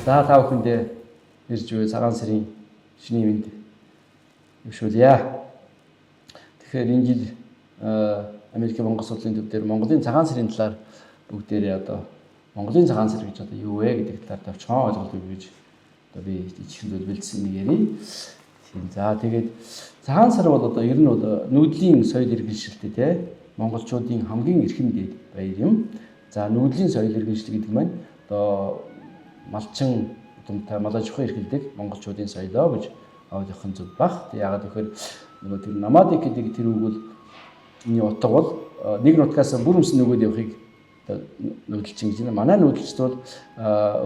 За, та бүхэндээ ирж буй цагаан сарын шинийн мэнд дэвшүүлье. Тэгэхээр энэ жил Америкийн Монгол судлалын төв дээр Монголын цагаан сарын талаар бүгдээрээ одоо Монголын цагаан сар гэж одоо юу вэ гэдэг талаар товчхон ойлголт өгье гэж одоо би ичихэн зүйл бэлдсэн нэг ярив. Тийм. За, тэгээд цагаан сар бол одоо ер нь бол нүүдлийн соёл иргэншилтэй, те, монголчуудын хамгийн эрхэм дээд баяр юм. За, нүүдлийн соёл иргэншил гэдэг маань одоо малчин удамтай мал аж ахуй эрхэлдэг монголчуудын соёлоо гэж ойлгох нь зөв бах. Тэг яагаад гэхээр нөгөө тэр nomadic гэдэг тэр үг бол энэ утга бол нэг нутгаас бүр өмсөн нөгөөд явахыг нүүдэлчин гэж байна. Манай нүүдэлчд бол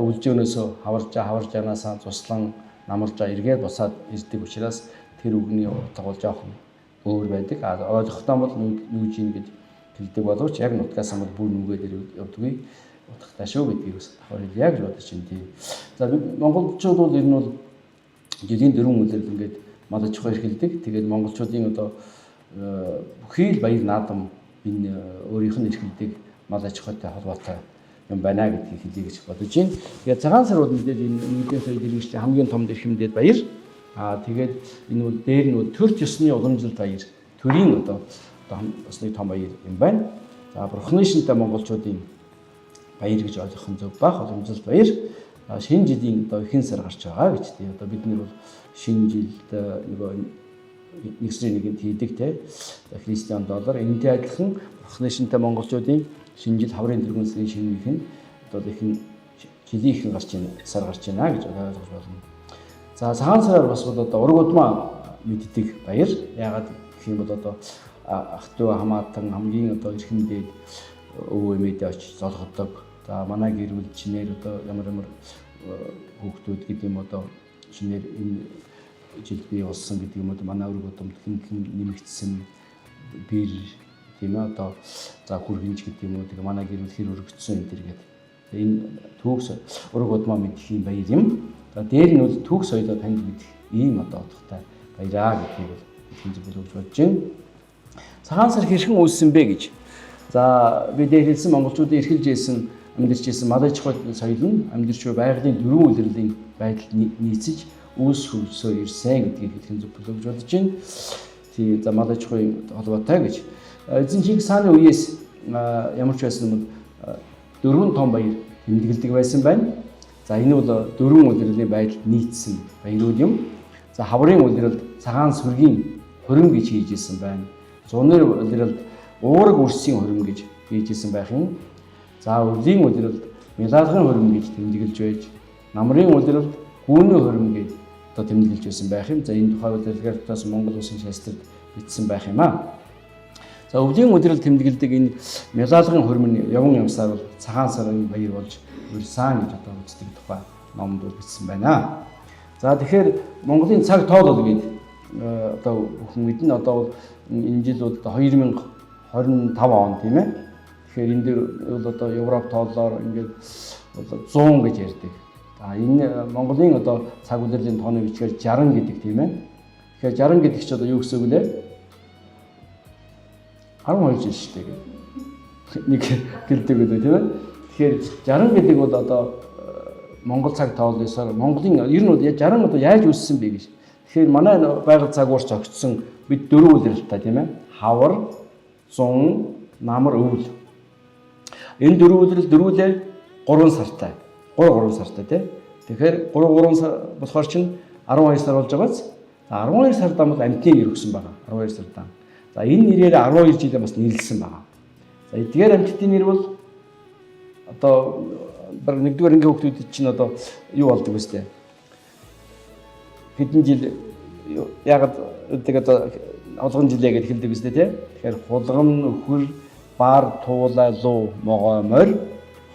өвлжөөнөөс хаваржаанаас цуслан намаржаа эргээд босоод ирдэг учраас тэр үгний утга бол жоохон өөр байдаг. А ойлгохдоо бол нүүжин гэж хэлдэг боловч яг нутгаас бол бүр нүгээд явдаггүй утгатай шүү гэдгийг бас давхар хэлье гэж бодож байна, тийм. За, монголчууд бол ер нь бол жилийн дөрвөн улирал ингээд мал аж ахуй эрхэлдэг. Тэгээд монголчуудын одоо бүхий л баяр наадам энэ өөрийнх нь эрхэлдэг мал аж ахуйтай холбоотой юм байна гэдгийг хэлье гэж бодож байна. Тэгээд цагаан сар бол мэдээж энэ нүүдлийн соёл иргэншлийн хамгийн том эрхэм дээд баяр. Аа, тэгээд энэ бол дээр нь бол төрч ёсны уламжлалт баяр. Төрийн одоо бас нэг том баяр юм байна. За, бурхны шинтэй монголчуудын баяр гэж ойлгох нь зөв бах, уламжлалт баяр. Шинэ жилийн одоо ихэнх сар гарч байгаа гэж, тий. Одоо бид нар бол шинэ жилд нөгөө 1 сарын 1-нд хийдэг, те. Христиан доллар энэтэй адилхан бурхны шинтэй монголчуудын шинэ жил хаврын 4 сарын шинэ үеийнх нь одоо ихэнх жилийн ихэнх гарч байна, сар гарч байна гэж ойлгож болно. За, цагаан сараар бас бол одоо ураг удмаа мэддэг баяр. Яагаад гэх юм бол одоо ах дүү хамаатан хамгийн одоо эрхэм дээд өвөө эмээдээ очиж золгодог. За, манай гэр бүл шинээр одоо ямар ямар хүүхдүүд гэдэг юм, одоо шинээр энэ жилд бий болсон гэдэг юм уу, манай ураг удамд хэн хэн нэмэгдсэн бэр, тийм ээ, одоо за хүргэнж гэдэг юм уу, тэгээ манай гэр бүл хэр өргөцсөн энэ төр гэдэг. Энэ түүх ураг удмаа мэдэх юм баяр юм. За, дээр нь бол түүх соёлоо танд мэдэх ийм одоо утгатай баяраа гэдгийг бол хэлэх зөв болов гэж бодож байна. Цагаан сар хэрхэн үүссэн бэ гэж. За, би дээр хэлсэн монголчуудын эрхэлж ийсэн, амьдарч ийсэн мал аж ахуй соёл нь амьдарч буй байгалийн дөрвөн улирлын байдалд нийцэж үүс хөгжсөөр ирсэн гэдгийг хэлэх зөв болов гэж бодож байна. Тий, за, мал аж ахуйн холбоотой гэж. Эзэн Чингис хааны үеэс ямар ч байсан бол дөрвөн том баяр тэмдэглэдэг байсан байна. За, энэ бол дөрвөн улирлын байдалд нийцсэн баярууд юм. За, хаврын улиралд цагаан сүргийн хурим гэж хийж исэн байна. Зуны улиралд уураг үрсийн хурим гэж хийж исэн байх юм. За, өвлийн улиралд мялалгын хурим гэж тэмдэглэж байж, намрын улиралд гүүний хурим гэж одоо тэмдэглэж байсан байх юм. За, энэ тухай улиралгаас Монгол улсын шастрад бичсэн байх юм аа. За, өвлийн улирал тэмдэглэдэг энэ мялалгын хурим нь яван явсаар бол цагаан сарын баяр болж урьсан гэж одоо үздэг тухай номд бол бичсэн байна. За, тэгэхээр Монголын цаг тоолол гээд одоо бүхэн мэднэ. Одоо бол энэ жил бол 2025 он, тийм ээ. Тэгэхээр энэ дээр бол одоо Европ тооллоор ингээд 100 гэж ярьдаг. За, энэ Монголын одоо цаг улирлын тооны бичгээр 60 гэдэг, тийм ээ. Тэгэхээр 60 гэдэг чинь одоо юу гэсэн үг лээ? 12 жил шүү дээ гэдэг. Нэг гэлдэг үү, тийм ээ. Тэгэхээр 60 гэдэг бол одоо Монгол цаг тооллосоор Монголын ер нь бол 60 одоо яаж үүссэн бэ гэж. Тэгэхээр манай байгаль загвар зохицсон бид дөрвөн улиралтай, тийм ээ. Хавар, зун, намар, өвөл. Энэ дөрвөн улирал дөрвөлээ 3 сартай. 3 3 сартай, тий. Тэгэхээр 3 3 сар болохоор чинь 12 сар болж байгааз. За, 12 сард бол амьтны нэр өгсөн байгаа. 12 сард. За, энэ нэрээр 12 жилээ бас нэрлсэн байгаа. За, эдгээр амьтдын нэр бол одоо баг нэгдүгээр ангийн хүүхдүүд чинь одоо юу болдог вэ сте? Хэдэн жил яагаад гэдэг одоо хулган жилээ гэж хэлдэг үстэй, тий. Тэгэхээр хулган, өхөр, бар, туулай, луу, могой, морь,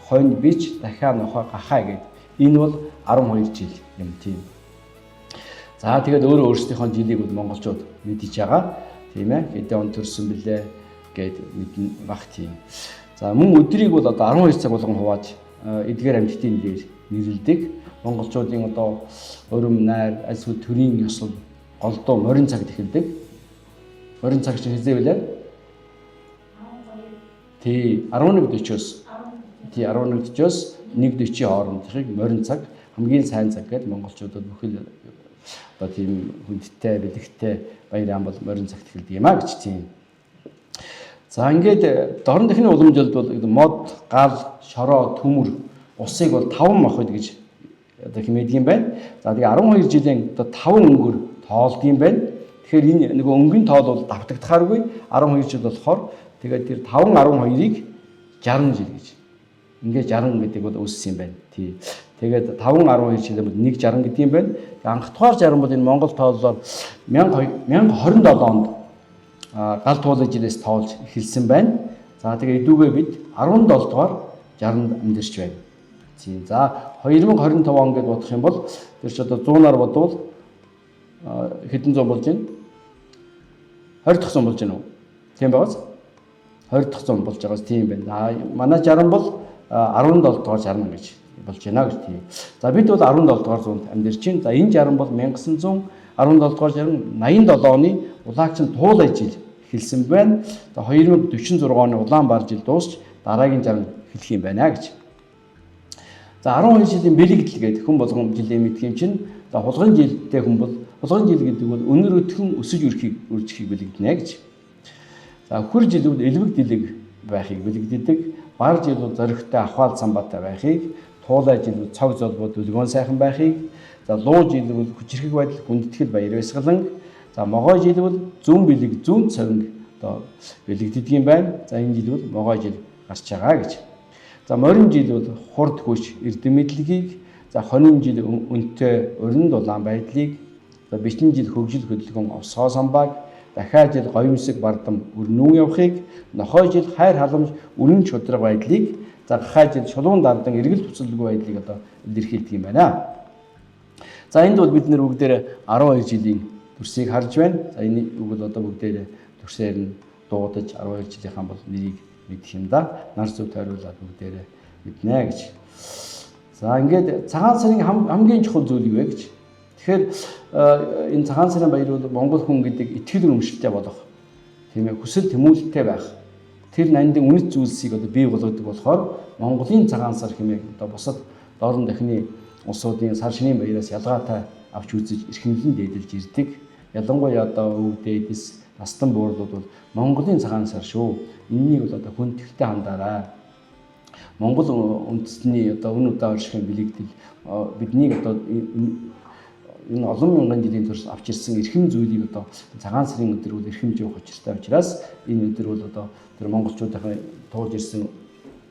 хонь, бич, дахиа, нохой, гахай гэд. Энэ бол 12 жил юм, тийм. За, тэгээд өөрөө өөрсдийнхөө жилийг бол монголчууд мэдэж байгаа. Тийм ээ. Хэдэн он төрсөн бэлээ гэд мэднэ бах, тийм. За, мөн өдрийг бол одоо 12 цаг болгон хувааж эдгээр амьтдын нэрээр нэрлэдэг. Монголчуудын одоо урим, найр, альсгүй төрийн ёсол голдуу морин цагт эхэлдэг. Морин цаг чинь хэзээ билээ? Тий, 11:40-оос. Тий, 11:40-оос 1:40 хоорондохыг морин цаг. хамгийн сайн цаг гэдэг монголчуудад бүхэл одоо тийм хүндтэй, бэлэгтэй баяр ам бол морин цагт эхэлдэг юм а гэж тийм. За ингээд дорн дахны уламжлалд бол мод, гал, шороо, төмөр, усыг бол 5 мохид гэж одоо хэмээдэг юм байна. За тэгээ 12 жилийн одоо 5 өнгөөр тоолдог юм байна. Тэгэхээр энэ нөгөө өнгийн тоол бол давтагдахааргүй 12 жил болохоор тэгээд тэр 5 12-ыг 60 жил гэж. Ингээд 60 гэдэг бол үүссэн юм байна. Тий. Тэгээд 5 12 жил бол 1 60 гэдэг юм байна. Анхдугаар 60 бол энэ Монгол тооллоор 1027 онд гал туулын жилээс тоолж эхэлсэн байна. За тэгээ эдүүгээ бид 17 дугаар 60-нд амьдарч байна. Тийм. За 2025 он гэж бодох юм бол тэр чи одоо 100-аар бодвол хэдэн зуун болж байна? 20 дахь зуун болж байна уу? Тийм байгаас? 20 дахь зуун болж байгаас тийм байна. За манай 60 бол 17 дугаар 60 гэж болж байна гэж тийм. За бид бол 17 дугаар зуунд амьдарч байна. За энэ 60 бол 1917 дугаар 60 87 оны Улаагчин туулай жил эхэлсэн байна. За 2046 оны Улаанбаатар жил дуусч дараагийн 60 эхлэх юм байна гэж. За 12 жилийн бэлэгдэл гэдэг хүн болгон жилийн мэдх юм чинь. За хулгайн жилтэй хүн бол хулгайн жил гэдэг бол өнөр өтгөн өсөж өрхийг үржихийг бэлэгдэнэ гэж. За хөр жил бол элвэг дэлэг байхыг бэлэгддэг. Бар жил бол зоригтой ахвал самбаатай байхыг, туулай жил бол цог золбоо дүлгөөн сайхан байхыг, за луу жил бол хүчирхэг байдал хүндэтгэл баяр баясгалан, за могой жил бол зүүн бэлэг зүүн цовинг одоо бэлэгддэг юм байна. За энэ жил бол могой жил гарч байгаа гэж. За морин жил бол хурд хүч эрдэм мэдлэгийг, за хонин жил өнтэй уран дулаан байдлыг, за бичин жил хөгжил хөдөлгөөн овсгоо самбааг, дахиад жил гоёмсог бардам өрнүүн явахыг, нохой жил хайр халамж үнэн шударга байдлыг, за гахай жил шулуун дардан эргэл туцалгүй байдлыг одоо илэрхийлдэг юм байна. За энд бол бид нэр бүгдээр 12 жилийн дүрсийг харж байна. За энэ үг бол одоо бүгдээр дүрсээр нь дуудаж 12 жилийнхаа бол нэрийг мэдэх юм да. Нар зүг тойруулаад бүгдээрээ мэднэ гэж. За ингээд цагаан сарын хамгийн чухал зүйл юу вэ гэж. Тэгэхээр энэ цагаан сарын баяр бол монгол хүн гэдэг итгэл үнэмшилтэй болох, тийм ээ, хүсэл тэмүүлэлтэй байх. Тэр нандин үнэт зүйлсийг одоо бий болгодог болохоор Монголын цагаан сар хэмээх одоо бусад дорн дахны улсуудын сар шинийн баяраас ялгаатай авч үзэж эрхэмлэн дээдэлж ирдэг. Ялангуяа одоо өвөг дээдэс настан буурлууд бол Монголын цагаан сар шүү. Энэнийг бол одоо хүндэтгэлтэй хандаарай. Монгол үндэстний одоо өн удаа оршихын бэлэгдэл биднийг одоо энэ олон мянган жилийн турш авч ирсэн эрхэм зүйлийг одоо цагаан сарын өдөр бол эрхэмж явах учиртай учраас энэ өдөр бол одоо тэр монголчуудын туулж ирсэн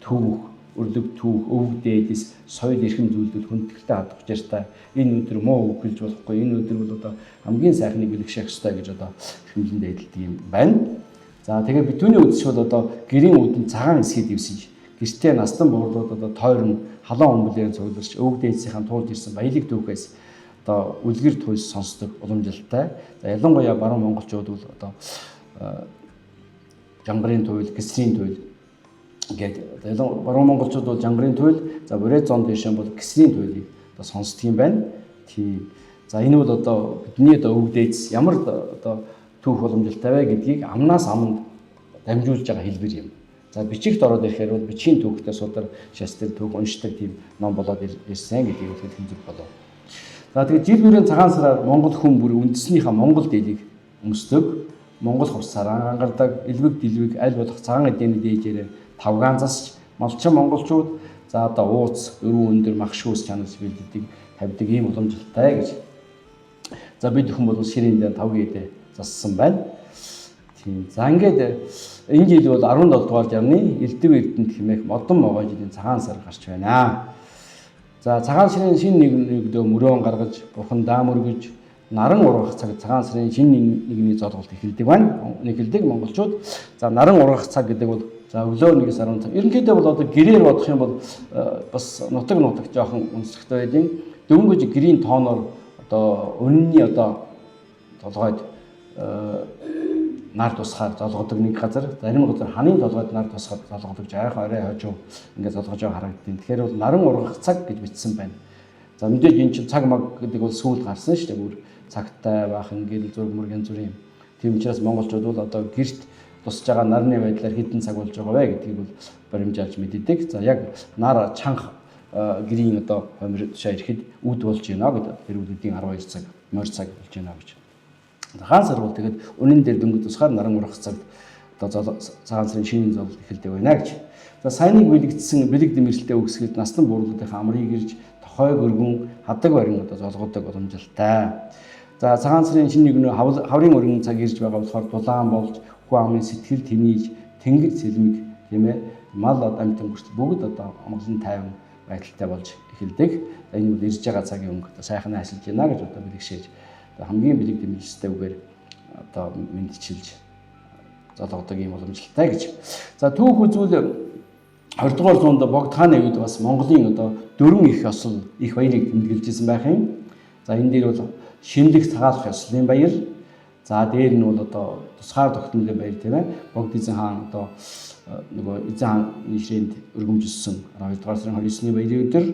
түүх, өрлөг түүх, өвөг дээдэс, соёл эрхэм зүйлүүд хүндэтгэлтэй хандах учиртай. Энэ өдөр муу үг хэлж болохгүй. Энэ өдөр бол одоо хамгийн сайхныг бэлэгших ёстой гэж одоо эрхэмлэн дээдэлдэг юм байна. За тэгээ битүүний үдшил бол одоо гэрийн үдэнд цагаан эсхийг дэвсэж гэртээ настан буурлууд одоо тойрон халуун өмбөлээр цугларч өвөг дээдсийнхаа туулж ирсэн баялаг түүхээс одоо үлгэр туйс сонсдог уламжлалтай. За ялангуяа баруун монголчууд бол одоо жангарын туйл, гисрийн туйл гээд одоо баруун монголчууд бол жангарын туйл, за бүрээ зон дээшээ бол гисрийн туйлыг одоо сонсдог юм байна. Тийм. За энэ бол одоо бидний одоо өвөг дээдс ямар одоо түүх уламжлалтай вэ гэдгийг амнаас аманд дамжуулж байгаа хэлбэр юм. За бичигт ороод ирэхээр бол бичгийн түүхтэй судар шастэр түүх уншдаг тийм ном болоод ирсэн гэдгийг хэлэх зүг болов. За тэгээд жил бүрийн цагаан сараар Монгол хүн бүр үндэснийхээ Монгол дийлийг өмсдөг. Монгол хувцсаар ангардаг, элвэг дэлвэг аль болох цагаан эдээний дээжээрээ тавгаан засч малчин монголчууд за одоо ууц, өрүү өндөр мах шүүс чанарч бэлддэг, тавьдаг ийм уламжлалтай гэж. За бид бүхэн бол ширийн дээр тавгийн эдээ зассан байна. Тийм. За ингээд энэ жил бол 17 дугаар жарны Элдв Эрдэнэт хэмээх модон могой жилийн цагаан сар гарч байна. За цагаан сарын шинэ нэгдөө мөрөөн гаргаж, бурхан даа мөргөж, наран ургах цаг цагаан сарын шинэ нэгний золголт эхэлдэг байна. Эхэлдэг монголчууд. За наран ургах цаг гэдэг бол за өглөө 1-10 цаг. Ерөнхийдөө бол одоо гэрээр бодох юм бол бас нутаг жоохон өнцгтэй байдیں۔ Дөнгөж гэрийн тооноор одоо үнний одоо толгойд нар тусахаар золгодог нэг газар, зарим газар ханын толгойд нар тусахад золгодог жаахан орой хожуу ингээд золгож байгаа харагдیں۔ Тэгэхээр бол наран ургах цаг гэж бичсэн байна. За мэдээж энэ чинь цаг маг гэдэг бол сүүлд гарсан шүү дээ. Бүр цагтай байх ингээл зураг мөр янз бүрийн юм. Тийм учраас монголчууд бол одоо гэрт тусаж байгаа нарны байдлаар хэдэн цаг болж байгаа вэ гэдгийг бол баримжаалж мэддэг. За яг нар чанга гэрийн одоо хомир тушаа ирэхэд үд болж байна гэдэг. Тэр үдүүдийн 12 цаг морь цаг болж байна гэж. Цагаан сар бол тэгээд үнэн дээр дөнгөж тусгаар наран урах цагт одоо цагаан сарын шинийн зол эхэлдэг байна гэж. За сайныг бэлэгдсэн бэлэг дэмэрлэлтэй үгсгээд наслан буурлуудынхаа амрыг ирж тохойг өргөн хадаг барин одоо золгодог боломжтой. За цагаан сарын шинэ нэгнөө хаврын өргөн цаг ирж байгаа болохоор дулаан болж хүн амын сэтгэл тэнийж тэнгэр цэлмэг тийм ээ мал амьтан хүртэл бүгд одоо амгалан тайван байдалтай болж эхэлдэг. За энэ бол ирж байгаа цагийн өнгө одоо сайхан асилж байна гэж одоо бэлэгшээж одоо хамгийн бэлэг дэмэрлэлтэй үгээр одоо мэдчилж золгодог юм боломжтой гэж. За түүх үзвэл 20 дугаар зуунд Богд хааны үед бас Монголын одоо дөрвөн их ёсол их баярыг тэмдэглэж исэн байх юм. За энэ дээр бол шинэлэх цагаалах ёслолын баяр. За дээр нь бол одоо тусгаар тогтнолын баяр тийм ээ. Богд эзэн хаан одоо нөгөө эзэн хааны ширээнд өргөмжилсөн 12 дугаар сарын 29-ний баярын өдөр.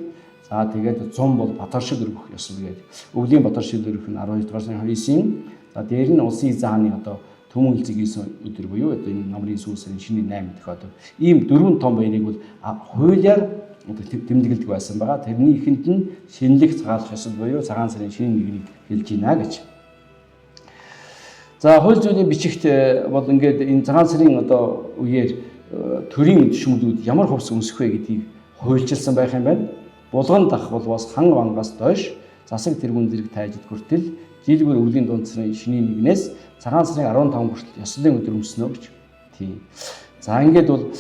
За тэгээд 100 бол Батар шиг өргөх ёсол гэдэг. Өвлийн Батар шиг өргөх нь 12 дугаар сарын 29-ийн. За дээр нь улсын эзэн хааны одоо түмэн хилцэг хийсэн өдөр буюу одоо энэ намрын сүүл сарын шинийн 8 тохиолдол. Ийм дөрвөн том баярыг бол хуулиар одоо тэмдэглэдэг байсан байгаа. Тэрний эхэнд нь шинэлэх цагаалах ёсол буюу цагаан сарын шинийн нэгнийг хэлж байна гэж. За хууль зүйн бичигт бол ингээд энэ цагаан сарын одоо үеэр төрийн төшмөлүүд ямар хувцас өмсөх вэ гэдгийг хуульчилсан байх юм байна. Булган дах болвоос хан вангаас дойш засаг тэргүүн зэрэг тайжид хүртэл жилгүүр өвлийн дунд сарын шинийн нэгнээс цагаан сарын 15 хүртэл ёслолын өдөр өмснө гэж. Тийм. За ингээд бол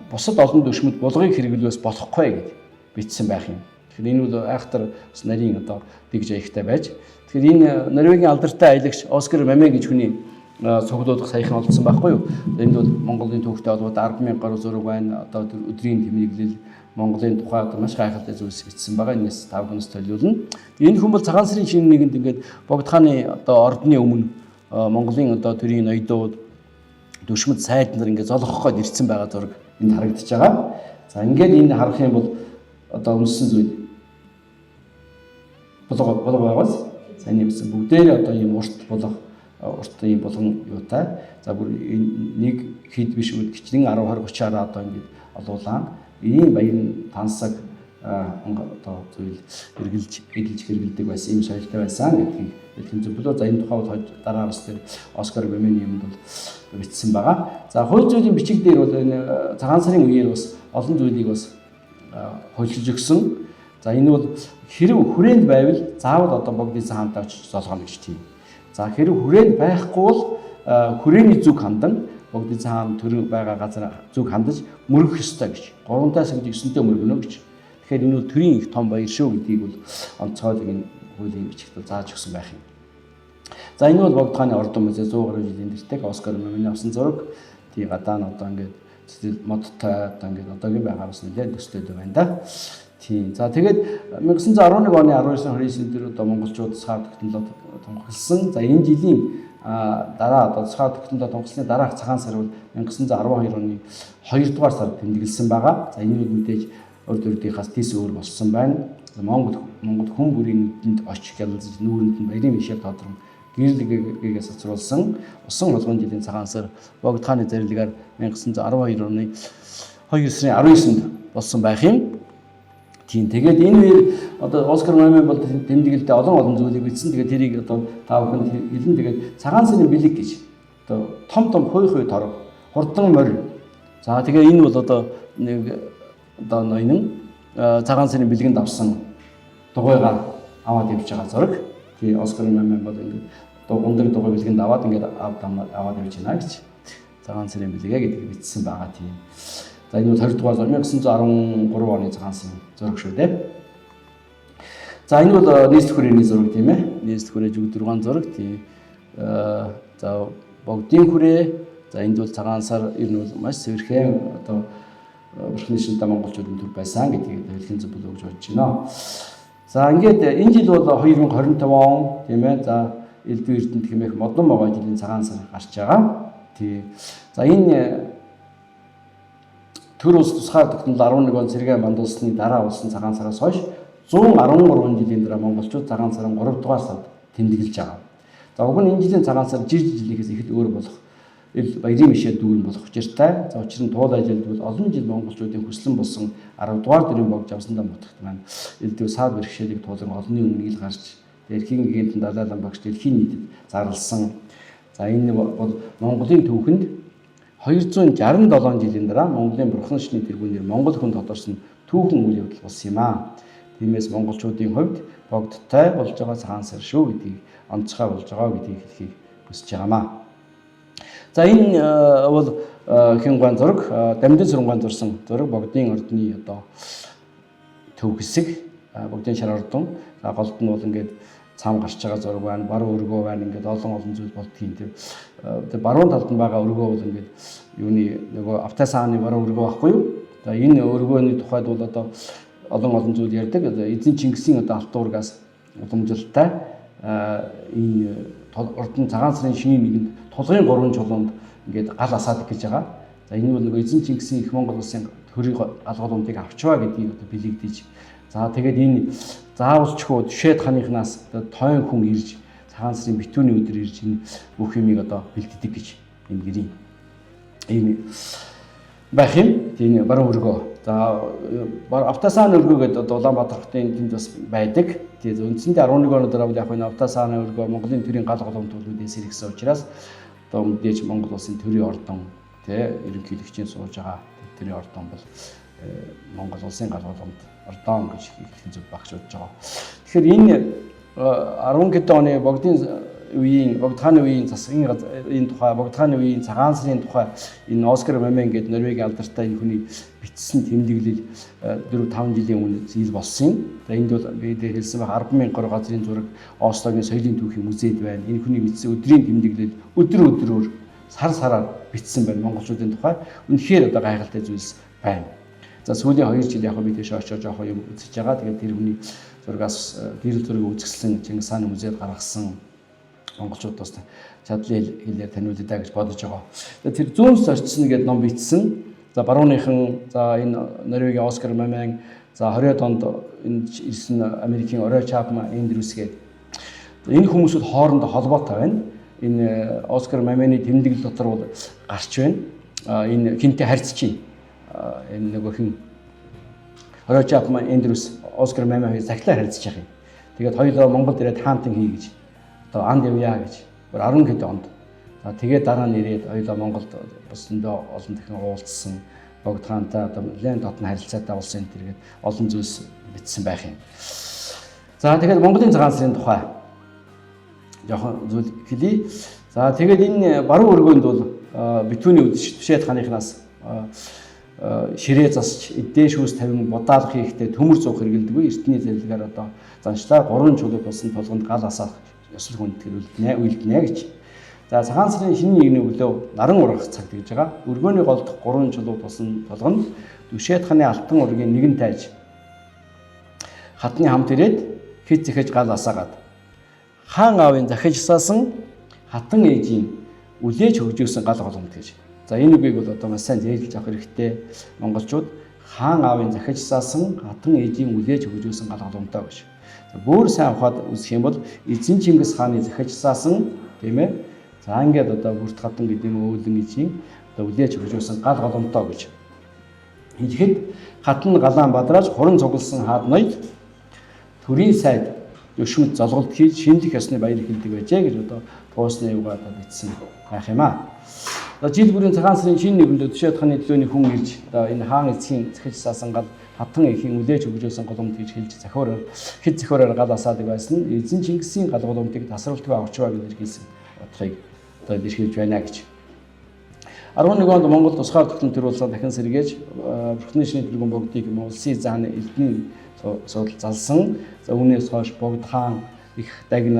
бусад олон төшмөд булгыг хэрэглүүс болохгүй гэд бичсэн байх юм. Тэгэхээр энэ бол айхтар бас нарийн одоо дэгж аягтай байж. Тэгэхээр энэ Норвегийн алдартай аялагч Оскар Маме гэж хүний цуглуулга саяхан олдсон байхгүй юу? Энд бол Монголын түүхтэй холбоотой 10,000 гаруй зураг байна. Одоо өдрийн тэмдэглэл Монголын тухай одоо маш гайхалтай зүйлс бичсэн байгаа. Энэс та бүхнээс төлөвлөнө. Энэ хүн бол цагаан сарын шинэ нэгэнд ингээд Богд хааны одоо ордны өмнө Монголын одоо төрийн ноёдууд дүшмэд сайд нар ингээд золгох гээд ирсэн байгаа зураг энд харагдаж байгаа. За ингээд энэ харах юм бол одоо өмссөн зүйл булга булга байгаас сайн нэмсэн бүгдээрээ одоо ийм урт булга урт ийм булган юутай. За бүр нэг хэд биш үд гिचлэн 10 20 30-аараа одоо ингээд олуулаа. Ийм баян тансаг одоо зүйл эргэлж эдэлж хэрэгэлдэг байсан ийм соёлтой байсан гэдгийг хэлэх зөвлөө. За энэ тухай бол дараа бас тэр Оскар Бэмений юмд бол бичсэн байгаа. За хууль зүйн бичиг дээр бол энэ цагаан сарын үеэр бас олон зүйлийг бас хуульчилж өгсөн. За энэ бол хэрв хүрээнд байвал заавал одоо Богд эзэн хаантай очиж золгоно гэж тийм. За хэрв хүрээнд байхгүй бол хүрээний зүг хандан Богд эзэн хаан төрөг байгаа газар зүг хандаж мөргөх ёстой гэж. 3-аас 9-тэй мөргөнө гэж. Тэгэхээр энэ бол төрийн их том баяр шүү гэдгийг бол онцгойлог энэ хуулийн бичигт бол зааж өгсөн байх юм. За энэ бол Богд хааны ордон музей 100 гаруй жилийн дэртэйг Оскар Мамины авсан зураг. Тий гадаа нь одоо ингээд цэцэл модтой одоо ингээд одоогийн байгаа бас нэлээд төслөөд байна да. Тийм. За тэгээд 1911 оны 12 сарын 29 өдөр одоо монголчууд тусгаар тогтнолоо тунхагласан. За энэ жилийн дараа одоо тусгаар тогтнолоо тунхагласны дараах цагаан сар бол 1912 оны 2 дугаар сард тэмдэглэсэн байгаа. За энэ үед мэдээж урд урдынхаас тис өөр болсон байна. Монгол хүн бүрийн нүдэнд оч гялалзаж нүүрэнд нь баярын мишэл тодрон гэрэл гээгээ цацруулсан усан холгон жилийн цагаан сар Богд хааны зарилгаар 1912 оны 2 сарын 19-нд болсон байх юм. Тийм. Тэгээд энэ үеэр одоо Оскар Мамын бол тэмдэглэлдээ олон олон зүйлийг бичсэн. Тэгээд тэрийг одоо та бүхэнд хэлнэ. Тэгээд цагаан сарын бэлэг гэж одоо том том хуй хуй торог, хурдан морь. За тэгээ энэ бол одоо нэг одоо ноён цагаан сарын бэлгэнд авсан дугуйгаа аваад явж байгаа зураг. Тий Оскар Мамын бол ингээд гундаг дугуй бэлгэнд аваад ингээд аваад явж байна гэж. Цагаан сарын бэлгээ гэдгийг бичсэн байгаа тийм. За энэ бол 20 дугаар 1913 оны цагаан сарын зураг шүү дээ. За энэ бол нийслэл хүрээний зураг тийм ээ. Нийслэл хүрээ жүгдэргаан зураг тийм. За Богдын хүрээ. За энд бол цагаан сар ер нь бол маш цэвэрхэн одоо бурхны шинтэ монголчуудын төр байсан гэдгийг хэлхэн зөв болов гэж бодож байна. За ингээд энэ жил бол 2025 он тийм ээ. За Элдв Эрдэнэт хэмээх модон могой жилийн цагаан сар гарч байгаа. Тийм. За энэ төр улс тусгаар тогтнол 11 он цэргээ мандуулсны дараа болсон цагаан сараас хойш 113 жилийн дараа монголчууд цагаан сарын 3 дугаар сард тэмдэглэж байгаа. За уг нь энэ жилийн цагаан сар жир жилийнхээс их л өөр болох ил баярын мишээ дүүрэн болох учиртай. За учир нь туулай жилд бол олон жил монголчуудын хүслэн болсон 10 дугаар дөрвийн богд явсандаа мутагт маань элдв саад бэрхшээлийг туулан олонний өмнө ил гарч дэлхийн гэгэнтэн Далай лам багш дэлхийн нийтэд зарласан. За энэ бол Монголын түүхэнд 267 жилийн дараа Монголын бурхан шний тэргүүнээр Монгол хүн тодорсон түүхэн үйл явдал болсон юм аа. Тиймээс монголчуудын хувьд богдтой болж байгаа цагаан сар шүү гэдгийг онцгой болж байгаа гэдгийг хэлхийг хүсэж байгаамаа. За энэ бол хин гуан зураг, Дамдын сүрэнгаан зурсан зураг, богдын ордны одоо төв хэсэг, богдын шар ордон. За голд нь бол ингээд цам гарч байгаа зураг байна, баруун өргөө байна, ингээд олон олон зүйл болдгийн тийм. Тэр баруун талд нь байгаа өргөө бол ингээд юуны нөгөө Автасааны баруун өргөө байхгүй юу? За энэ өргөөний тухайд бол одоо олон олон зүйл ярьдаг. Эзэн Чингисийн одоо алтуургаас уламжилтай энэ ордон цагаан сарын шинийн нэгэнд тулгын гурван чулуунд ингээд гал асаадаг гэж байгаа. За энэ бол нөгөө эзэн Чингисийн их Монгол улсын төрийг гал голомтыг авчваа гэдгийг одоо бэлэгдэж. За тэгээд энэ заавалчгүй Түшээд ханыхнаас одоо тойн хүн ирж цагаан сарын битүүний өдөр ирж энэ бүх юмыг одоо бэлддэг гэж энэ гэрийн ийм байх юм. Тийм баруун өргөө. За Автасаан өргөө гэдэг одоо Улаанбаатар хотын тэнд бас байдаг. Тэгээд үндсэндээ 11 оны дараа бол яг энэ Автасааны өргөө Монголын төрийн гал голомт бол мэдээ сэргсэн учраас одоо мэдээж Монгол улсын төрийн ордон тий ерөнхийлөгчийн сууж байгаа төрийн ордон бол Монгол улсын гал голомт ордон гэж хэлэх зүг багш бодож байгаа. Тэгэхээр энэ 10 хэдэн оны богдын үеийн Богд хааны үеийн засгийн энэ тухай, Богд хааны үеийн цагаан сарын тухай энэ Оскар Мамен гэдэг Норвегийн алдартай энэ хүний бичсэн тэмдэглэл 4 5 жилийн өмнө зийл болсон юм. За энд бол би дээр хэлсэн байх 10,000 гаруй газрын зураг Ослогийн соёлын түүхийн музейд байна. Энэ хүний бичсэн өдрийн тэмдэглэл өдөр өдрөөр сар сараар бичсэн байна монголчуудын тухай. Үнэхээр одоо гайхалтай зүйлс байна. За сүүлийн 2 жил яг би тийш очиж жоохон юм үзэж байгаа. Тэгээд тэр хүний зургаас гэрэл зургийг үзэсгэлэн Чингис хааны музейд гаргасан монголчууд бас чадлын хэлээр таниулъя да гэж бодож байгаа. Тэр зүүнс орчсон гэдэг ном бичсэн. За барууныхан, за энэ Норвегийн Оскар Мамен, за 20-од онд энэ ирсэн Америкийн Орой Чапман Эндрюс гэдэг энэ хүмүүсүүд хоорондоо холбоотой байна. Энэ Оскар Мамены тэмдэглэл дотор бол гарч байна. Энэ хинтээ харьцаж байна. Энэ нөгөө хин Орой Чапман Эндрюс Оскар Мамен хоёр захилаа харьцаж байгаа юм. Тэгээд хоёулаа Монголд ирээд хаантан хий гэж одоо анд явъя гэж 10 хэд онд. За тэгээд дараа нь ирээд хоёулаа Монголд бас өндөө олон дахин уулзсан. Богд хаантай одоо нэлээд дотн харилцаатай болсон энэ төргээд олон зүйлс бичсэн байх юм. За тэгэхээр Монголын цагаан сарын тухай жоохон зүйл хэлье. За тэгээд энэ баруун өргөөнд бол битүүний үдшиж Түшээд ханыхнаас ширээ засч эдээ шүүс тавин будаалах хийхдээ төмөр зуух хэрэгэлдэггүй эртний зэрлэгээр одоо заншлаа гурван чулуу тулсан тулганд гал асаах ёслол хүндэтгэл үлднэ үлднэ гэж. За цагаан сарын шинэ нэгний өглөө наран ургах цаг гэж байгаа. Өргөөний голдох гурван чулуу тулсан тулганд Түшээд ханы алтан ургийн нэгэн тайж хатны хамт ирээд хит зэхэж гал асаагаад хаан аавын захиж асаасан хатан ээжийн үлээж хөгжөөсөн гал голомт гэж. За энэ үгийг бол одоо маш сайн зээлж авах хэрэгтэй. Монголчууд хаан аавын захиж асаасан хатан ээжийн үлээж хөгжөөсөн гал голомтоо гэж. За бүр сайн ухаад үзэх юм бол эзэн Чингис хааны захиж асаасан тийм ээ. За ингээд одоо бүрт хатан гэдэг юм өөлөн ээжийн одоо үлээж хөгжөөсөн гал голомтоо гэж. Хэлэхэд хатан галаан бадрааж хуран цугласан хаад ноёд төрийн сайд өшмөд золголт хийж шинжлэх ёсны баяр эхэлдэг байжээ гэж одоо туусны юугаа одоо бичсэн байх юм аа. Одоо жил бүрийн цагаан сарын шинэ нэгэндээ Түшээд хааны төлөөний хүн ирж одоо энэ хаан эцгийн захиж саасан гал хатан эхийн үлээж хөгжөөсөн голомт гэж хэлж захиураар хэд захиураар гал асаадаг байсан. Эзэн Чингисийн гал голомтыг тасралтгүй авчваа гэж хэлсэн утгыг одоо илэрхийлж байна гэж. 11 онд Монгол тусгаар тогтнол төр улсаа дахин сэргээж Бурхны шинэ тэргүүн богдыг улсын зааны элдний судал залсан. За үүнээс хойш Богд хаан их дагн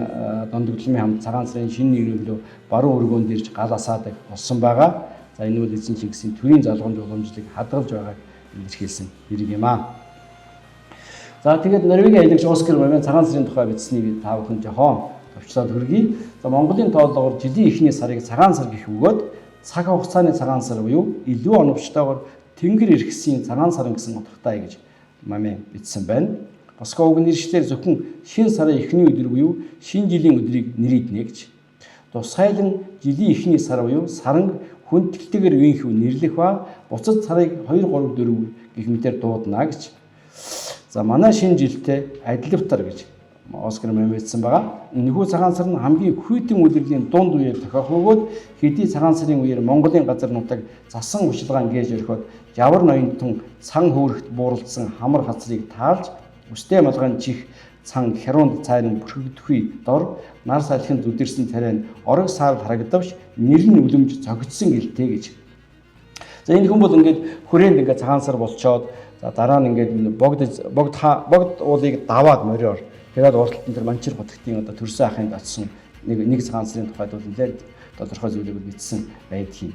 дондогдломын хамт цагаан сарын шинэ нэгнөглөө баруун өргөөнд ирж гал асаадаг болсон байгаа. За энэ бол эзэн Чингисийн төрийн залгамж уламжлалыг хадгалж байгааг илэрхийлсэн хэрэг юм аа. За тэгээд Норвегийн аялагч Оскар Мамен цагаан сарын тухай бичсэнийг та бүхэн жохон товчлоод хүргэе. За Монголын тооллогоор жилийн эхний сарыг цагаан сар гэх өгөөд цаг хугацааны цагаан сар буюу илүү оновчтойгоор тэнгэр эргэсийн цагаан саран гэсэн утгатай гэж Мамен бичсэн байна. Босгоо үг нэршлэр зөвхөн шинэ сарын эхний өдөр буюу шинэ жилийн өдрийг нэрийднэ гэж. Тусгайлан жилийн эхний сар буюу саранг хүндэтгэлтэйгээр үеийнхүү нэрлэх ба буцад сарыг 2 3 4 гэх мэтээр дуудана гэж. За манай шинэ жилтэй адилвтар гэж Оскар мэмэдсэн байгаа. Энэхүү цагаан сар нь хамгийн хүйтэн үлрэлийн дунд үеэр тохиох бөгөөд хэдий цагаан сарын үеэр Монголын газар нутаг засан училгаан гээж орхиод жавар ноёнтон сан хөөрөхт бууралдсан хамар хацрыг таалж өстэй малгайн чих цан хяруунд цайран бүрхэгдэхүй дор нар салхин зүдэрсэн царай нь орог саарл харагдавч нэр нь үлэмж цогцсон гэлтэй гэж. За энэ хүн бол ингээд хүрээнд ингээд цагаан сар болчоод за дараа нь ингээд богд уулыг даваад мориор тэгээд урталт нь тэр Манчир хотгтын одоо төрсөн ахынд очсон нэг цагаан сарын тухайд бол нэлээд тодорхой зүйлийг бичсэн байдгийг.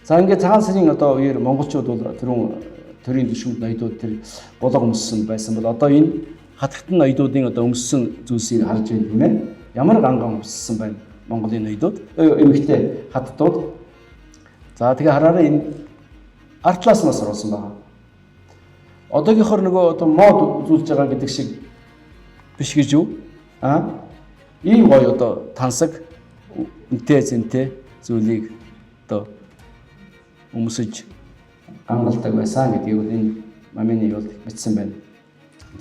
За ингээд цагаан сарын одоо үеэр монголчууд бол түрүүн төрийн түвшинд ноёдууд тэр булга өмссөн байсан бол одоо энэ хатагтан ноёдуудын одоо өмссөн зүйлсийг харж байна тийм ээ. Ямар ганган өмссөн байна Монголын ноёдууд, эмэгтэй хаттууд. За тэгээ хараарай энэ артлаас нас оруулсан байгаа. Одоогийнхор нөгөө одоо мод үзүүлж байгаа гэдэг шиг биш гэж юу? Аа? Ийм гоё одоо тансаг үнтэй зэнтэй зүйлийг одоо өмсөж гангалдаг байсан гэдгийг бол энэ мамины юул бичсэн байна.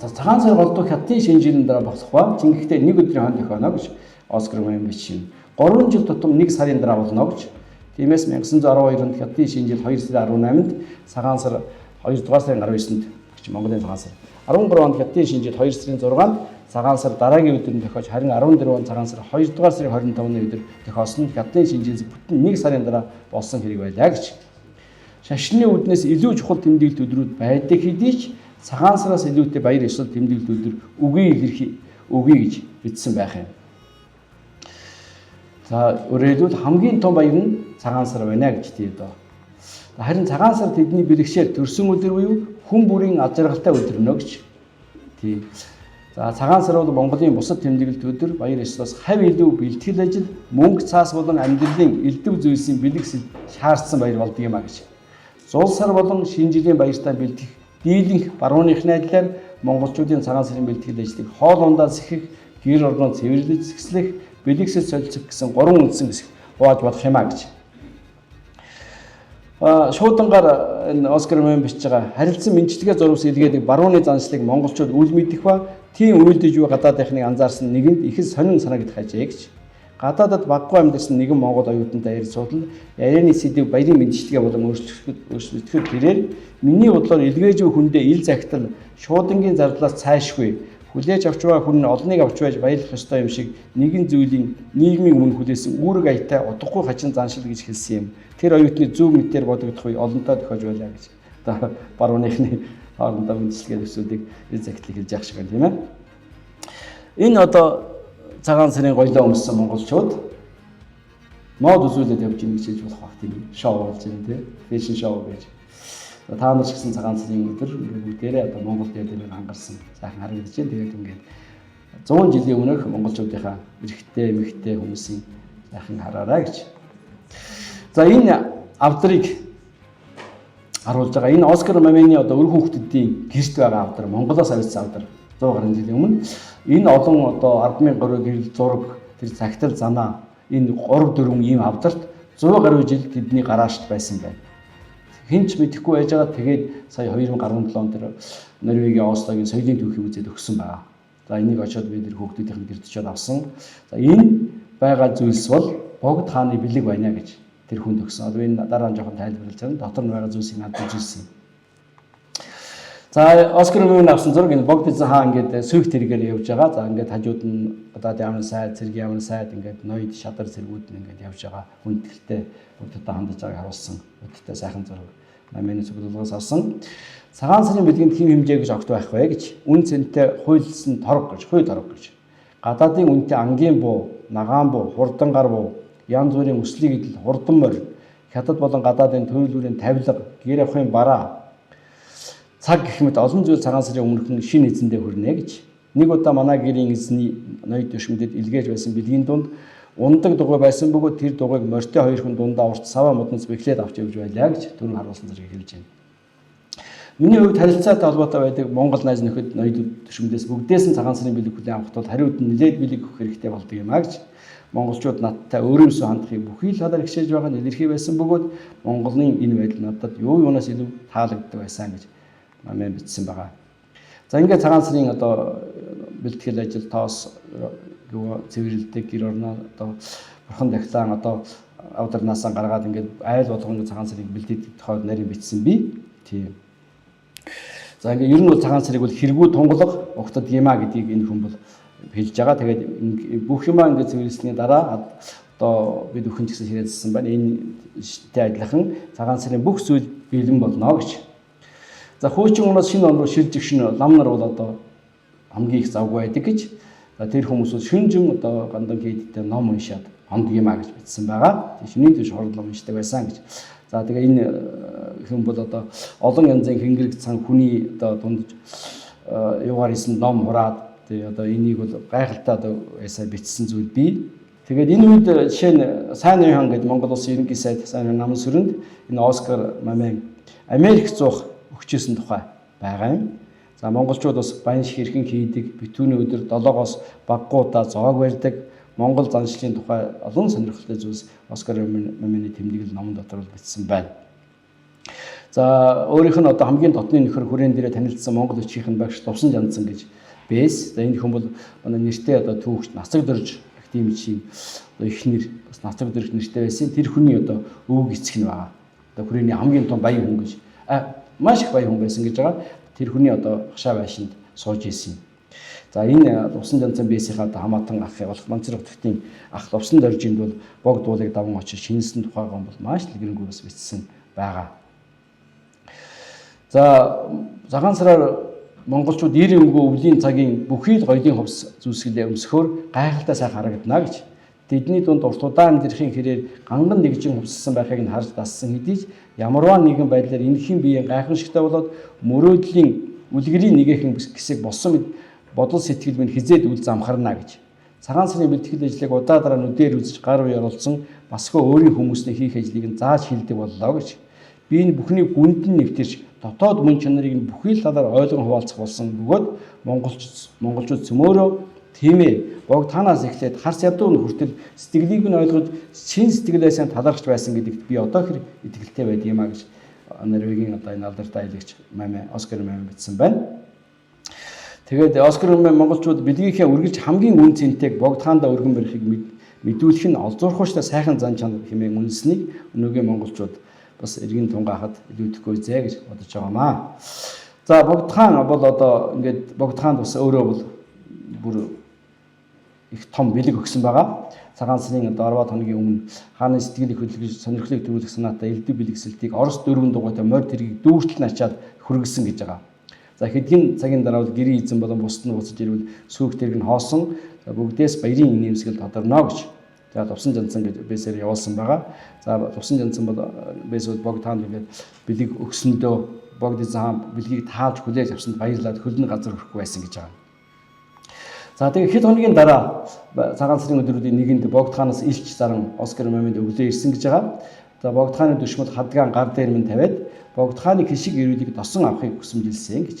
За цагаан сар голдуу хятадын шинэ жилийн дараа болох ба Чингэхдээ нэг өдрийн хон тохионо гэж Оскар Мамин бичсэн. 3 жил тутам 1 сарын дараа болно гэж. Тиймээс 1912 онд хятадын шинэ жил 2 сарын 18-нд цагаан сар 2 дугаар сарын 19-нд гэж Монголын цагаан сар. 13 онд хятадын шинэ жил 2 сарын 6-нд цагаан сар дараагийн өдөр нь тохиож харин 14 онд цагаан сар 2 дугаар сарын 25-ны өдөр тохиосон нь хятадын шинэ жил бүтэн 1 сарын дараа болсон хэрэг байлаа гэж. Шашны үднээс илүү чухал тэмдэглэлт өдрүүд байдаг хэдий ч цагаан сараас илүүтэй баяр ёслол тэмдэглэлт өдөр үгүй илэрхий үгүй гэж бичсэн байх юм. За өөрөөр хэлбэл хамгийн том баяр нь цагаан сар байна гэж тийм доо. Харин цагаан сар тэдний бэлгшээр төрсөн өдөр буюу хүн бүрийн аз жаргалтай өдөр нөө гэж. Тийм. За цагаан сар бол Монголын бусад тэмдэглэлт өдөр баяр ёслоос хав илүү бэлтгэл ажил, мөнгө цаас болон амьдралын элдв зүйлсийн бэлгэсэл шаардсан баяр болдог юм а гэж. Зул сар болон шинэ жилийн баяртай бэлтгэх дийлэнх барууныхны адилаар монголчуудын цагаан сарын бэлтгэл ажлыг хоол ундаа сэхэх, гэр орноо цэвэрлэж зэгслэх, бэлгэсэл солилцох гэсэн гурван үндсэн хэсэг хувааж болох юм а гэж. Шуудангаар энэ Оскар Мэн бичиж байгаа харилцан мэдчилгээ зурвас илгээдэг барууны заншлыг монголчууд үл мэдэх ба тийм үйлдэж буй гадаадынхныг анзаарсан нэгэнд их сонин санагдах ажээ гэж. Гадаадад баггүй амьдарсан нэгэн монгол оюутантай ярьж суудал ярианы сэдэв баярын мэдчилгээ болон өөрчлөгдөхөд тэрээр миний бодлоор илгээж буй хүндээ ил захидал шуудангийн зардлаас цаашгүй хүлээж авч байгаа хүн нь олныг авч байж баярлах ёстой юм шиг нэгэн зүйлийн нийгмийн өмнө хүлээсэн үүрэг аятай утгагүй хачин заншил гэж хэлсэн юм. Тэр оюутны зөв мэтээр бодогдох үе олонтоо тохиож байлаа гэж. Одоо барууныхны хоорондоо мэдчилгээ төсүүдийг ил захидлыг хэлж явах шиг байна тийм ээ. Энэ одоо цагаан сарын гоёлоо өмссөн монголчууд мод үзүүлээд явж ийн гэж хэлж болох бах тийм шоу болж байна тийм fashion show гэж. Та нар ч гэсэн цагаан сарын өдөр ингээд бүгдээрээ одоо Монгол дээр хангарсан сайхан харагдаж байна. Тэгээд ингээд 100 жилийн өмнөх монголчуудынхаа эрэгтэй эмэгтэй хүмүүсийн сайхан хараарай гэж. За энэ авдрыг харуулж байгаа. Энэ Оскар Мамины одоо өр хүүхдүүдийн гэрт байгаа авдар, Монголоос авчихсан авдар 100 гаруй жилийн өмнө. Энэ олон одоо 10,000 гаруй гэрэл зураг, тэр цагтал занаа энэ 3 4 ийм авдарт 100 гаруй жил тэдний гараашд байсан байна. Хэн ч мэдэхгүй байж байгаа. Тэгээд сая 2017 он тэр Норвегийн Ослогийн соёлын түүхийг үзээд өгсөн байгаа. За энийг очиод би тэр хүүхдүүдийн гэрт очиод авсан. За энэ байгаа зүйлс бол Богд хааны бэлэг байна гэж тэр хүнд өгсөн. Одоо энэ дараа нь жоохон тайлбарлаж байна. Дотор нь байгаа зүйлсийг надад үзүүлсэн. За Оскар Мөн авсан зураг энэ Богд эзэн хаан ингээд сүйх тэргээр явж байгаа. За ингээд хажууд нь гадаад яамны сайд, цэргийн яамны сайд ингээд ноёд шадар цэргүүд нь ингээд явж байгаа. Хүндэтгэлтэй бүгдтэй хандаж байгааг харуулсан. Бүгдтэй сайхан зураг. Намын цуглуулгаас авсан. Цагаан сарын бэлгэнд хэм хэмжээ гэж огт байхгүй гэж. Үн цэнтэй хуйлсан торог гэж, хуй торог гэж. Гадаадын үнэтэй ангийн буу, нагаан буу, хурдан гар буу, янз бүрийн өслийг идэл, хурдан морь, хятад болон гадаадын төрөл бүрийн тавилга, гэр авахын бараа, цаг гэх мэт олон зүйл цагаан сарын өмнөхөн шинэ эзэндээ хүрнэ гэж. Нэг удаа манай гэрийн эзний ноёд өшмөдөд илгээж байсан бэлгийн дунд ундаг дугуй байсан бөгөөд тэр дугуйг морьтой хоёр хүн дундаа урт саваа модноос бэхлээд авч явж байлаа гэж түрүүн харуулсан зэрэг хэлж байна. Миний хувьд харилцаатай холбоотой байдаг Монгол найз нөхөд ноёд төшмөдөөс бүгдээс нь цагаан сарын бэлэг хүлээн авах тул хариуд нь нэлээд бэлэг өгөх хэрэгтэй болдог юм а гэж. Монголчууд надтай өөрөөсөө хандахыг бүхий л талаар хичээж байгаа нь илэрхий байсан бөгөөд Монголын энэ байдал надад юу юунаас илүү таалагддаг байсан гэж Мамин бичсэн байгаа. За ингээд цагаан сарын одоо бэлтгэл ажил тоос юу цэвэрлдэг гэр орноо одоо бурхан дахлаан одоо авдарнаасаа гаргаад ингээд айл болгон цагаан сарыг бэлдээд тухайд нарийн бичсэн би. Тийм. За ингээд ер нь бол цагаан сарыг бол хэрэгүү тунгалаг угтад юм а гэдгийг энэ хүн бол хэлж байгаа. Тэгээд бүх юмаа ингээд цэвэрлсэний дараа одоо бид өхөн ч гэсэн хэрэгжсэн байна. Энэ штэй адилхан цагаан сарын бүх зүйл бэлэн болно гэж. За хуучин оноос шинэ он руу шилжих шинэ лам нар бол одоо хамгийн их завгүй байдаг гэж. За тэр хүмүүс бол шүнжин одоо гандан хийдтэй ном уншаад онд юм а гэж бичсэн байгаа. Шөнийн түвш хорол ном уншдаг байсан гэж. За тэгээ энэ хүн бол одоо олон янзын хөнгөрөг цан хүний одоо дундж юугаар исэн ном хураад тэгээ одоо энийг бол гайхалтай одоо ясаа бичсэн зүйл бий. Тэгээд энэ үед жишээ нь Сайн Юхан гэдэг Монгол улсын ерөнхий сайд Сайн Юхан намын сүрэнд энэ Оскар Мамын Америк зуух өгчээсэн тухай байгаа юм. За монголчууд бас баян хэрхэн хийдэг, битүүний өдөр 7-оос баггүй удаа зоог барьдаг, Монгол заншлын тухай олон сонирхолтой зүйлс Оскар Мамины тэмдэглэл номон дотор бол бичсэн байна. За өөрийнх нь одоо хамгийн дотны нөхөр хүрээн дээрээ танилцсан Монгол өчгийнх нь багш Дувсан Жанцсан гэж бэс. За энэ хүн бол манай нэртэй одоо түүхч Нацаг дөрж академичийн одоо эхнэр бас Нацаг дөрж нэртэй байсан. Тэр хүний одоо өвөг эцэг нь байгаа. Одоо хүрээний хамгийн том баян хүн гэж маш их баян хүн байсан гэж байгаа. Тэр хүний одоо хашаа байшинд сууж исэн. За энэ Лувсан Жанцан бээсийнхаа одоо хамаатан ах болох Манцэр хотгтын ах Лувсан доржинд бол бог дуулыг даван очиж шинэлсэн тухайгаа бол маш дэлгэрэнгүй бас бичсэн байгаа. За цагаан сараар монголчууд 90 өнгөө өвлийн цагийн бүхий л гоёлын хувцас зүүсгэлээ өмсөхөөр гайхалтай сайхан харагдана гэж. Тэдний дунд урт удаан амьдрахын хэрээр ганган нэгжин хувцалсан байхыг нь харж дассан хэдий ч ямарваа нэгэн байдлаар энэхийн биеийн гайхамшигтай болоод мөрөөдлийн үлгэрийн нэгэхэн хэсэг болсон мэд бодол сэтгэл минь хизээд үл замхарна гэж. Цагаан сарын бэлтгэл ажлыг удаа дараа нүдээр үзэж гар үе оролцсон басгүй өөрийн хүмүүсний хийх ажлыг нь зааж хилдэг боллоо гэж. Би энэ бүхний гүнд нь нэвтэрч дотоод мөн чанарыг нь бүхий л талаар ойлгон хуваалцах болсон бөгөөд монголчууд цөмөөрөө тийм бог танаас эхлээд харц ядуу нь хүртэл сэтгэлийг нь ойлгож чин сэтгэлээсээ талархаж байсан гэдэгт би одоо хэр итгэлтэй байдаг юм а гэж Норвегийн одоо энэ алдартай аялагч Мамэ Оскар Мамэ бичсэн байна. Тэгээд Оскар Мамэ монголчууд бэлгийнхээ үргэлж хамгийн үн цэнтэйг богд хаандаа өргөн барихыг мэдүүлэх нь олзуурхууштай сайхан зан чанар хэмээн үнэлснийг өнөөгийн монголчууд бас эргэн тунгаахад илүүдэхгүй зэ гэж бодож байгаамаа. За богд хаан бол одоо ингээд богд хаанд бас өөрөө бол бүр их том бэлэг өгсөн байгаа. Цагаан сарын одоо 10 хоногийн өмнө хааны сэтгэлийг хөдөлгөж сонирхлыг төрүүлэх санаатай элдв бэлэгсэлтийг Орос дөрвөн дугуйтай морь тэргийг дүүртэл нь ачаад хүргэсэн гэж байгаа. За хэдхэн цагийн дараа бол гэрийн эзэн болон бусд нь буцаж ирвэл сүүх тэрэг нь хоосон. За бүгдээс баярын инээмсэглэл тодорно гэж. За Лувсан Жанцан гэж бэсээр явуулсан байгаа. За Лувсан Жанцан бол бэс бол богд хаанд ингээд бэлэг өгсөндөө богд эзэн хаан бэлгийг таалж хүлээж авсанд баярлаад хөлн газар өрөхгүй байсан гэж байгаа. За тэгээ хэд хоногийн дараа цагаан сарын өдрүүдийн нэгэнд богд хаанаас илч заран Оскар Маминд өглөө ирсэн гэж байгаа. За богд хааны дүшмэл хадгаан гар дээр минь тавиад богд хааны хишиг эрүүлийг досон авахыг хүсэмжилсэн гэж.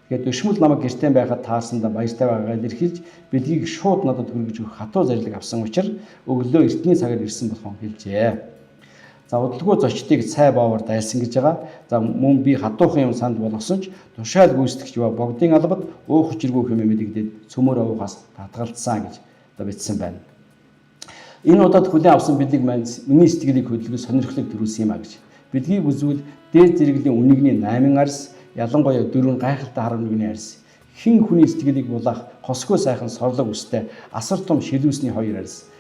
Тэгээд дүшмэл намайг гэртээ байхад таарсандаа баяртай байгаагаа илэрхийлж бэлгийг шууд надад хүргэж өгөх хатуу зарлиг авсан учраас өглөө эртний цагаар ирсэн болохоо хэлжээ. За удалгүй зочдыг цай боовор дайлсан гэж байгаа. За мөн би хатуухан юм санд болгосон ч тушаал гүйцэтгэж ба богдын албад уух учиргүй хэмээн мэдэгдээд цөмөр уухаас татгалцсан гэж одоо бичсэн байна. Энэ удаад хүлээн авсан бэлэг маань миний сэтгэлийг хөдөлгөж сонирхлыг төрүүлсэн юм а гэж. Бэлгийг үзвэл дээд зэрэглэлийн үнэгний 8 арс, ялангуяа 4 гайхалтай хар үнэгний арс, хэн хүний сэтгэлийг булаах хосгүй сайхан сорлог өстэй асар том шилүүсний 2 арс.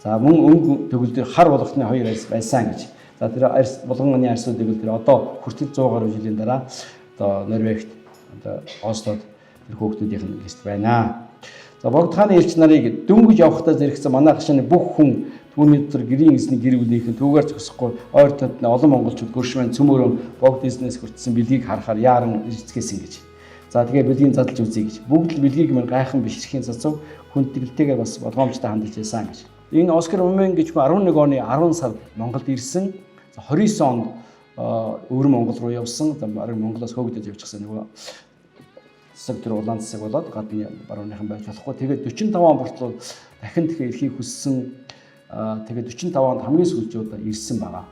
За мөн өнгө төгөлдөр хар болгохны 2 арс байсан гэж. За тэр арс булганы арсуудыг бол тэр одоо хүртэл 100 гаруй жилийн дараа одоо Норвегт одоо Ослод тэр хүүхдүүдийнх нь гист байна. За богд хааны элч нарыг дөнгөж явахдаа зэрэгцэн манай хашааны бүх хүн түүний дотор гэрийн эзний гэр бүлийнхэн түүгээр зогсохгүй ойр тодны олон монголчууд гөршмэн цөмөрөн богд эзнээс хүртсэн бэлгийг харахаар яаран ирцгээсэн гэж. За тэгээ бэлгийн задлж үзье гэж. Бүгд л бэлгийг мань гайхан бишрэхийн цацав хүндэтгэлтэйгээр бас болгоомжтой хандаж байсан гэж. Энэ Оскар Мамын гэж хүн 11 оны 10 сард Монголд ирсэн. За 29 онд өвөр Монгол руу явсан. За бараг Монголоос хөөгдөж явчихсан нөгөө Засаг төр улаан засаг болоод гадны барууныхан байж болохгүй. Тэгээд 45 он хүртэл дахин дахин ирэхийг хүссэн. Тэгээд 45 онд хамгийн сүүлийн удаа ирсэн байгаа.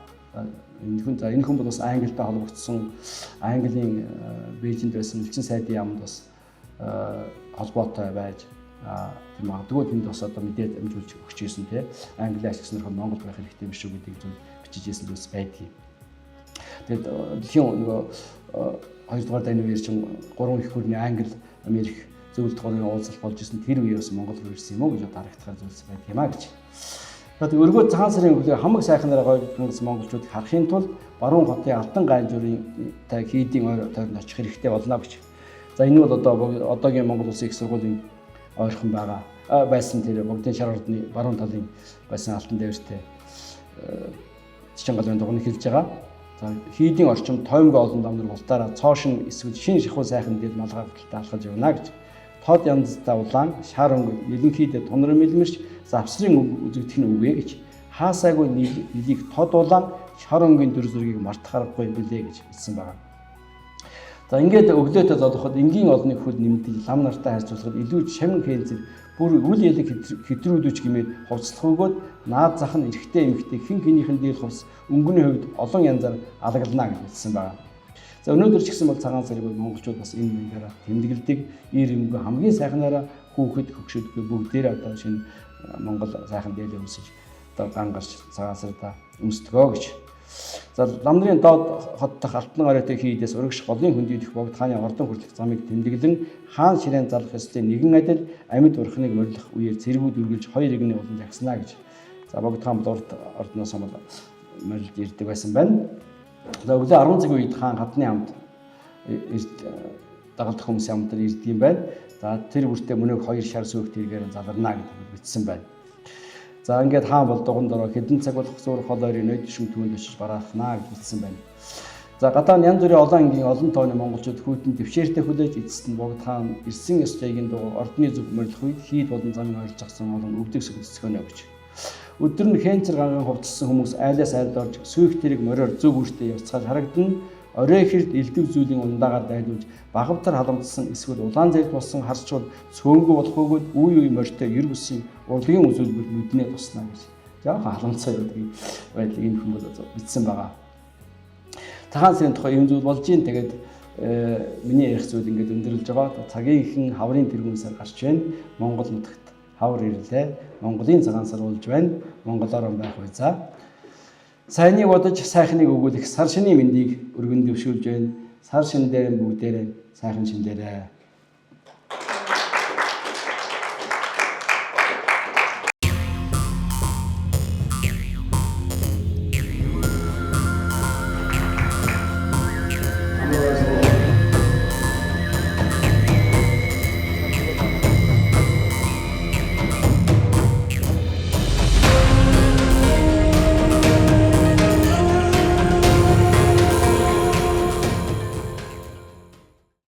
Энэ хүн, за, энэ хүн бол бас Англитай холбогдсон, Английн Бээжинд байсан элчин сайдын яамд бас холбоотой байж, тийм магадгүй тэнд бас одоо мэдээ дамжуулж өгч ирсэн, те, Англи ашиг сонирхол Монгол байх хэрэгтэй биш үү гэдэг зүйл бичиж ирсэн зүйлс байдгийг. Тэгээд дэлхийн нөгөө хоёрдугаар дайны үеэр чинь гурван их гүрний Англи, Америк зөвлөлт гурвын уулзалт болж исэн. Тэр үеэр бас Монгол руу ирсэн юм уу гэж харагдахаар зүйлс байдаг юм а гэж. Тэгээд өргөө цагаан сарын өглөө хамаг сайхнараа гой гангас монголчуудыг харахын тулд баруун хотын Алтан гаанжуурын тай хийдийн ойр тойронд очих хэрэгтэй болно гэж. За, энэ бол одоо одоогийн Монгол Улсын их сургуулийн ойрхон байгаа байсан тэр богдын шар ордны баруун талын байсан алтан дээвэртэй Чичен галын дугуйн хэлж байгаа. За, хийдийн орчим тоймго олон дамнар бултаараа цоошин эсвэл шин шахуу сайхан дээл малгай гуталтай алхаж явна гэж. Тод янзтай улаан шар өнгө нэлэнхийдээ тунар мэлмэрч завсрын үзэгдэх нь үгүй гэж. Хаасайгүй нэлийг тод улаан шар өнгийн дүр зургийг мартах аргагүй билээ гэж хэлсэн байгаа. За, ингээд өглөөтэй золоход энгийн олонны хөл нэмдэг лам нартай харьцуулахад илүү шамин хэнцэр бүр үл ялэг хэтрүүдүүч гэмээр хувцлах өгөөд наад зах нь эрэгтэй эмэгтэй хэн хэнийхэн дийл хувцс өнгөний хувьд олон янзаар алаглана гэж хэлсэн байгаа. За, өнөөдөр ч гэсэн бол цагаан сарыг монголчууд бас энэ мангаараа тэмдэглэдэг. Ир эмгэн хамгийн сайхнаараа хүүхэд хөгшөдгөө бүгдээрээ одоо шинэ Монгол сайхан дээлээ өмсөж, одоо ган гарч цагаан сарда өмсдгөө гэж. За, лам нарын доод хот дахь алтан оройтой хийдээс урагш голын хөндийдэх богд хааны ордон хүртэлх замыг тэмдэглэн хаан ширээн залах ёслолын нэгэн адил амьд урхныг морилох үеэр цэргүүд үргэлж хоёр эгний улам жагснаа гэж. За, богд хаан бол урд ордноос бол морилд ирдэг байсан байна. За, өглөө 10 цаг үед хаан гадны амд дагалдах хүмүүсийн амд ирдэг юм байна. За, тэр бүртээ мөнөөх хоёр шар сүүх тэргээр заларна гэдэг бичсэн байна. За, ингээд хаан бол дуган дороо хэдэн цаг болох зуур хол ойрын ноёд шүм түүнд очиж бараахнаа гэж бичсэн байна. За, гадаа нь янз бүрийн олон ангийн олон тооны монголчууд хүйтэн төвшээртэй хүлээж, эцэст нь богд хаан ирсэн ёслолын дагуу ордны зүг морилох үед хийд болон замын ойролцоогсон олон өвдөг сөгсгөнө гэж. Өдөр нь хэнцэр ганган хувцалсан хүмүүс айлаас айлд орж сүйх тэрэг мориор зөв бүртээ явцгааж харагдана. Орой хэрд элдв зүйлийн ундаагаар дайлуулж багавтар халамжсан эсвэл улаан зэрэг болсон харчвал цөөнгөө болох өгөөд үе үе морьтой ер бүсийн урлагийн үзүүлбэр нүднээ туснаа гэж. Жаахан халамцаа гэдэг байдлыг энэ хүмүүс бичсэн байгаа. Цагаан сарын тухай юм зүйл болж гин. Тэгээд миний ярих зүйл ингээд өндөрлөж байгаа. Цагийн ихэн хаврын тэргүүн сар гарч байна. Монгол нутагт хавар ирлээ. Монголын цагаан сар болж байна. Монголоор байх үе за. Сайныг бодож сайхныг өгүүлэх сар шинийн мэндийг өргөн дэвшүүлж байна. Сар шин дээр бүгдээрээ сайхан шин дээрээ.